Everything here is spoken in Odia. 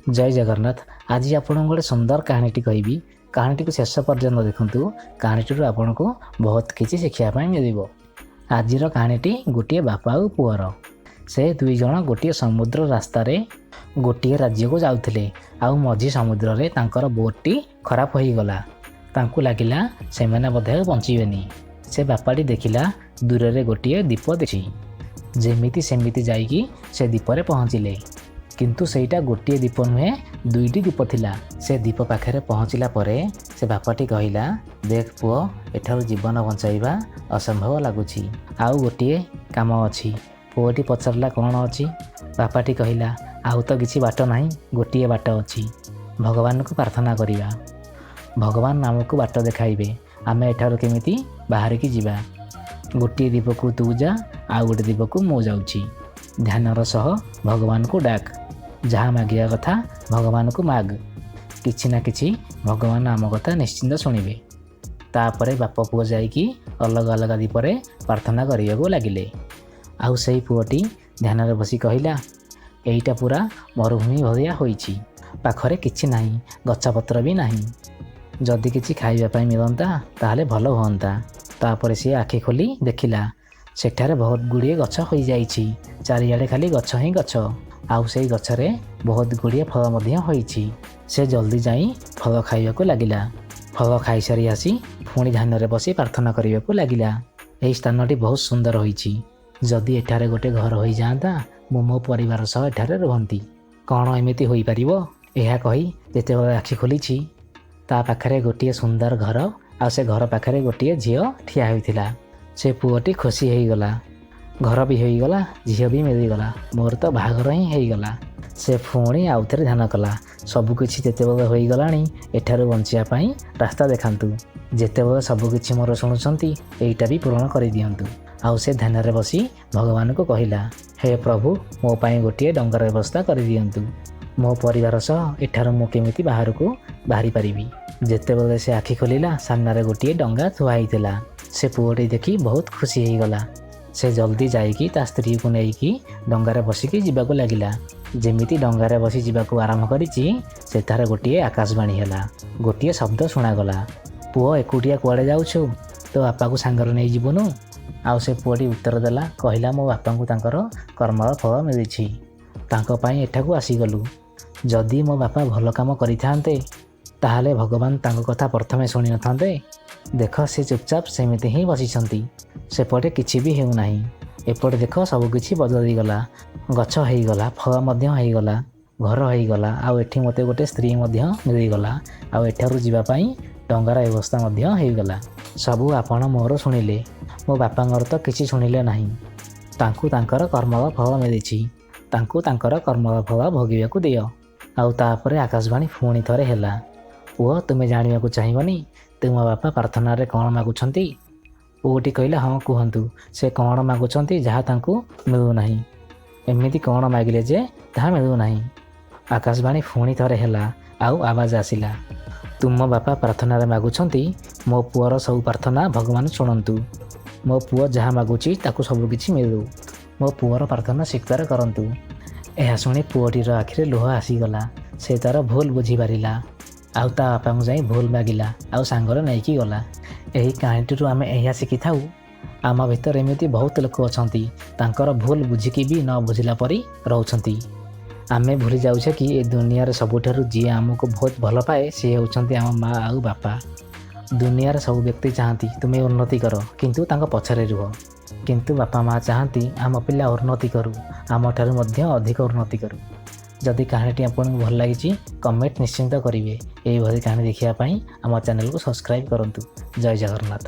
ଜୟ ଜଗନ୍ନାଥ। ଆଜି ଆପଣଙ୍କୁ ଗୋଟେ ସୁନ୍ଦର କାହାଣୀଟି କହିବି। କାହାଣୀଟିକୁ ଶେଷ ପର୍ଯ୍ୟନ୍ତ ଦେଖନ୍ତୁ। କାହାଣୀଟିରୁ ଆପଣଙ୍କୁ ବହୁତ କିଛି ଶିଖିବା ପାଇଁ ମିଳିବ। ଆଜିର କାହାଣୀଟି ଗୋଟିଏ ବାପା ଆଉ ପୁଅର। ସେ ଦୁଇ ଜଣ ଗୋଟିଏ ସମୁଦ୍ର ରାସ୍ତାରେ ଗୋଟିଏ ରାଜ୍ୟକୁ ଯାଉଥିଲେ, ଆଉ ମଝି ସମୁଦ୍ରରେ ତାଙ୍କର ବୋଟ୍ଟି ଖରାପ ହୋଇଗଲା। ତାଙ୍କୁ ଲାଗିଲା ସେମାନେ ବୋଧେ ଆଉ ବଞ୍ଚିବେନି। ସେ ବାପାଟି ଦେଖିଲା ଦୂରରେ ଗୋଟିଏ ଦ୍ୱୀପ ଅଛି। ଯେମିତି ସେମିତି ଯାଇକି ସେ ଦ୍ୱୀପରେ ପହଞ୍ଚିଲେ, କିନ୍ତୁ ସେଇଟା ଗୋଟିଏ ଦ୍ୱୀପ ନୁହେଁ, ଦୁଇଟି ଦ୍ୱୀପ ଥିଲା। ସେ ଦ୍ୱୀପ ପାଖରେ ପହଞ୍ଚିଲା ପରେ ସେ ବାପାଟି କହିଲା, ଦେଖ ପୁଅ, ଏଠାରୁ ଜୀବନ ବଞ୍ଚାଇବା ଅସମ୍ଭବ ଲାଗୁଛି। ଆଉ ଗୋଟିଏ କାମ ଅଛି। ପୁଅଟି ପଚାରିଲା, କ'ଣ ଅଛି? ବାପାଟି କହିଲା, ଆଉ ତ କିଛି ବାଟ ନାହିଁ, ଗୋଟିଏ ବାଟ ଅଛି, ଭଗବାନଙ୍କୁ ପ୍ରାର୍ଥନା କରିବା। ଭଗବାନ ଆମକୁ ବାଟ ଦେଖାଇବେ ଆମେ ଏଠାରୁ କେମିତି ବାହାରିକି ଯିବା। ଗୋଟିଏ ଦ୍ୱୀପକୁ ତୁ ଯା, ଆଉ ଗୋଟେ ଦ୍ୱୀପକୁ ମୁଁ ଯାଉଛି। ଧ୍ୟାନର ସହ ଭଗବାନଙ୍କୁ ଡାକ, ଯାହା ମାଗିବା କଥା ଭଗବାନଙ୍କୁ ମାଗ। କିଛି ନା କିଛି ଭଗବାନ ଆମ କଥା ନିଶ୍ଚିନ୍ତ ଶୁଣିବେ। ତାପରେ ବାପ ପୁଅ ଯାଇକି ଅଲଗା ଅଲଗା ଦ୍ୱୀପରେ ପ୍ରାର୍ଥନା କରିବାକୁ ଲାଗିଲେ। ଆଉ ସେଇ ପୁଅଟି ଧ୍ୟାନରେ ବସି କହିଲା, ଏଇଟା ପୁରା ମରୁଭୂମି ଭଳିଆ ହୋଇଛି, ପାଖରେ କିଛି ନାହିଁ, ଗଛପତ୍ର ବି ନାହିଁ। ଯଦି କିଛି ଖାଇବା ପାଇଁ ମିଳନ୍ତା ତାହେଲେ ଭଲ ହୁଅନ୍ତା। ତାପରେ ସିଏ ଆଖି ଖୋଲି ଦେଖିଲା ସେଠାରେ ବହୁତ ଗୁଡ଼ିଏ ଗଛ ହୋଇଯାଇଛି। ଚାରିଆଡ଼େ ଖାଲି ଗଛ ହିଁ ଗଛ, ଆଉ ସେଇ ଗଛରେ ବହୁତ ଗୁଡ଼ିଏ ଫଳ ମଧ୍ୟ ହୋଇଛି। ସେ ଜଲ୍ଦି ଯାଇ ଫଳ ଖାଇବାକୁ ଲାଗିଲା। ଫଳ ଖାଇସାରି ଆସି ପୁଣି ଧ୍ୟାନରେ ବସି ପ୍ରାର୍ଥନା କରିବାକୁ ଲାଗିଲା। ଏହି ସ୍ଥାନଟି ବହୁତ ସୁନ୍ଦର ହୋଇଛି। ଯଦି ଏଠାରେ ଗୋଟେ ଘର ହୋଇଯାଆନ୍ତା, ମୁଁ ମୋ ପରିବାର ସହ ଏଠାରେ ରୁହନ୍ତି। କ'ଣ ଏମିତି ହୋଇପାରିବ? ଏହା କହି ଯେତେବେଳେ ଆଖି ଖୋଲିଛି, ତା ପାଖରେ ଗୋଟିଏ ସୁନ୍ଦର ଘର, ଆଉ ସେ ଘର ପାଖରେ ଗୋଟିଏ ଝିଅ ଠିଆ ହୋଇଥିଲା। ସେ ପୁଅଟି ଖୁସି ହେଇଗଲା। ଘର ବି ହୋଇଗଲା, ଝିଅ ବି ମିଳିଗଲା, ମୋର ତ ବାହାଘର ହିଁ ହେଇଗଲା। ସେ ପୁଣି ଆଉଥରେ ଧ୍ୟାନ କଲା, ସବୁକିଛି ଯେତେବେଳେ ହୋଇଗଲାଣି, ଏଠାରୁ ବଞ୍ଚିବା ପାଇଁ ରାସ୍ତା ଦେଖାନ୍ତୁ। ଯେତେବେଳେ ସବୁକିଛି ମୋର ଶୁଣୁଛନ୍ତି, ଏଇଟା ବି ପୂରଣ କରିଦିଅନ୍ତୁ। ଆଉ ସେ ଧ୍ୟାନରେ ବସି ଭଗବାନଙ୍କୁ କହିଲା, ହେ ପ୍ରଭୁ, ମୋ ପାଇଁ ଗୋଟିଏ ଡଙ୍ଗାର ବ୍ୟବସ୍ଥା କରିଦିଅନ୍ତୁ। ମୋ ପରିବାର ସହ ଏଠାରୁ ମୁଁ କେମିତି ବାହାରକୁ ବାହାରି ପାରିବି। ଯେତେବେଳେ ସେ ଆଖି ଖୋଲିଲା, ସାମ୍ନାରେ ଗୋଟିଏ ଡଙ୍ଗା ଥୁଆ ହେଇଥିଲା। ସେ ପୁଅଟି ଦେଖି ବହୁତ ଖୁସି ହେଇଗଲା। ସେ ଜଲ୍ଦି ଯାଇକି ତା ସ୍ତ୍ରୀକୁ ନେଇକି ଡଙ୍ଗାରେ ବସିକି ଯିବାକୁ ଲାଗିଲା। ଯେମିତି ଡଙ୍ଗାରେ ବସି ଯିବାକୁ ଆରମ୍ଭ କରିଛି, ସେଠାରେ ଗୋଟିଏ ଆକାଶବାଣୀ ହେଲା। ଗୋଟିଏ ଶବ୍ଦ ଶୁଣାଗଲା, ପୁଅ, ଏକୁଟିଆ କୁଆଡ଼େ ଯାଉଛୁ? ତୋ ବାପାକୁ ସାଙ୍ଗରେ ନେଇଯିବୁନୁ? ଆଉ ସେ ପୁଅଟି ଉତ୍ତର ଦେଲା, କହିଲା, ମୋ ବାପାଙ୍କୁ ତାଙ୍କର କର୍ମର ଫଳ ମିଳିଛି, ତାଙ୍କ ପାଇଁ ଏଠାକୁ ଆସିଗଲୁ। ଯଦି ମୋ ବାପା ଭଲ କାମ କରିଥାନ୍ତେ, ତାହେଲେ ଭଗବାନ ତାଙ୍କ କଥା ପ୍ରଥମେ ଶୁଣିନଥାନ୍ତେ? ଦେଖ, ସେ ଚୁପଚାପ ସେମିତି ହିଁ ବସିଛନ୍ତି, ସେପଟେ କିଛି ବି ହେଉନାହିଁ। ଏପଟେ ଦେଖ, ସବୁକିଛି ବଦଳିଗଲା, ଗଛ ହେଇଗଲା, ଫଳ ମଧ୍ୟ ହେଇଗଲା, ଘର ହେଇଗଲା, ଆଉ ଏଠି ମୋତେ ଗୋଟେ ସ୍ତ୍ରୀ ମଧ୍ୟ ମିଳିଗଲା, ଆଉ ଏଠାରୁ ଯିବା ପାଇଁ ଡଙ୍ଗାର ବ୍ୟବସ୍ଥା ମଧ୍ୟ ହେଇଗଲା। ସବୁ ଆପଣ ମୋର ଶୁଣିଲେ, ମୋ ବାପାଙ୍କର ତ କିଛି ଶୁଣିଲେ ନାହିଁ। ତାଙ୍କୁ ତାଙ୍କର କର୍ମର ଫଳ ମିଳିଛି, ତାଙ୍କୁ ତାଙ୍କର କର୍ମର ଫଳ ଭୋଗିବାକୁ ଦିଅ। ଆଉ ତାପରେ ଆକାଶବାଣୀ ପୁଣି ଥରେ ହେଲା, ପୁଅ, ତୁମେ ଜାଣିବାକୁ ଚାହିଁବନି ତୁମ ବାପା ପ୍ରାର୍ଥନାରେ କ'ଣ ମାଗୁଛନ୍ତି? ପୁଅଟି କହିଲା, ହଁ କୁହନ୍ତୁ, ସେ କ'ଣ ମାଗୁଛନ୍ତି ଯାହା ତାଙ୍କୁ ମିଳୁନାହିଁ? ଏମିତି କ'ଣ ମାଗିଲେ ଯେ ତାହା ମିଳୁନାହିଁ? ଆକାଶବାଣୀ ପୁଣି ଥରେ ହେଲା, ଆଉ ଆବାଜ ଆସିଲା, ତୁମ ବାପା ପ୍ରାର୍ଥନାରେ ମାଗୁଛନ୍ତି ମୋ ପୁଅର ସବୁ ପ୍ରାର୍ଥନା ଭଗବାନ ଶୁଣନ୍ତୁ, ମୋ ପୁଅ ଯାହା ମାଗୁଛି ତାକୁ ସବୁକିଛି ମିଳୁ, ମୋ ପୁଅର ପ୍ରାର୍ଥନା ସ୍ୱୀକାର କରନ୍ତୁ। ଏହା ଶୁଣି ପୁଅଟିର ଆଖିରେ ଲୁହ ଆସିଗଲା। ସେ ତା'ର ଭୁଲ ବୁଝିପାରିଲା, ଆଉ ତା ବାପାଙ୍କୁ ଯାଇ ଭୁଲ ମାଗିଲା, ଆଉ ସାଙ୍ଗରେ ନେଇକି ଗଲା। ଏହି କାହାଣୀଟିରୁ ଆମେ ଏହା ଶିଖିଥାଉ, ଆମ ଭିତରେ ଏମିତି ବହୁତ ଲୋକ ଅଛନ୍ତି, ତାଙ୍କର ଭୁଲ ବୁଝିକି ବି ନ ବୁଝିଲା ପରି ରହୁଛନ୍ତି। ଆମେ ଭୁଲି ଯାଉଛେ କି ଏ ଦୁନିଆରେ ସବୁଠାରୁ ଯିଏ ଆମକୁ ବହୁତ ଭଲ ପାଏ, ସିଏ ହେଉଛନ୍ତି ଆମ ମା ଆଉ ବାପା। ଦୁନିଆରେ ସବୁ ବ୍ୟକ୍ତି ଚାହାନ୍ତି ତୁମେ ଉନ୍ନତି କର, କିନ୍ତୁ ତାଙ୍କ ପଛରେ ରୁହ। କିନ୍ତୁ ବାପା ମା ଚାହାନ୍ତି ଆମ ପିଲା ଉନ୍ନତି କରୁ, ଆମଠାରୁ ମଧ୍ୟ ଅଧିକ ଉନ୍ନତି କରୁ। ଯଦି କାହାଣୀଟି ଆପଣଙ୍କୁ ଭଲ ଲାଗିଛି, କମେଣ୍ଟ ନିଶ୍ଚିନ୍ତ କରିବେ। ଏଇଭଳି କାହାଣୀ ଦେଖିବା ପାଇଁ ଆମ ଚ୍ୟାନେଲକୁ ସବସ୍କ୍ରାଇବ୍ କରନ୍ତୁ। ଜୟ ଜଗନ୍ନାଥ।